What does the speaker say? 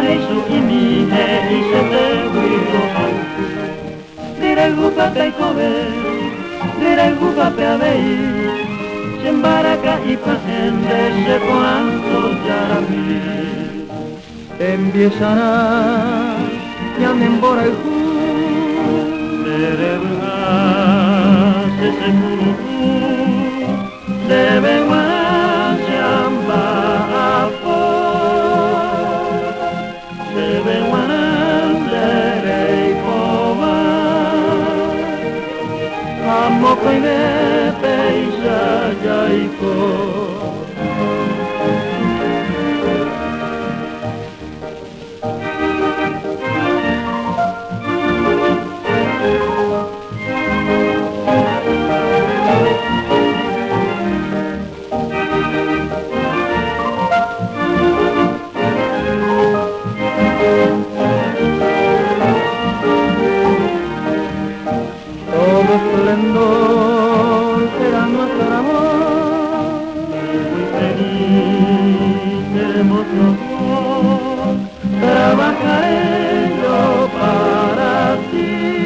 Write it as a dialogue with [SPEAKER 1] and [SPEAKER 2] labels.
[SPEAKER 1] Purahéi he'isete rohayhu. Nderayhúpape aikove, nderayhúpape avei, che mbaraka ipa'ẽ nde che korasõ jarami. Embiecharã ñane mborayhu. Nde revy'a che chekuru'u, ndéve g̃uarã che amba'apo. Ndéve g̃uarã nde reikóva, ha mokõive péicha jaiko. Todo esplendor será nuestro amor, muy feliz seremos los dos, trabajaré yo para ti.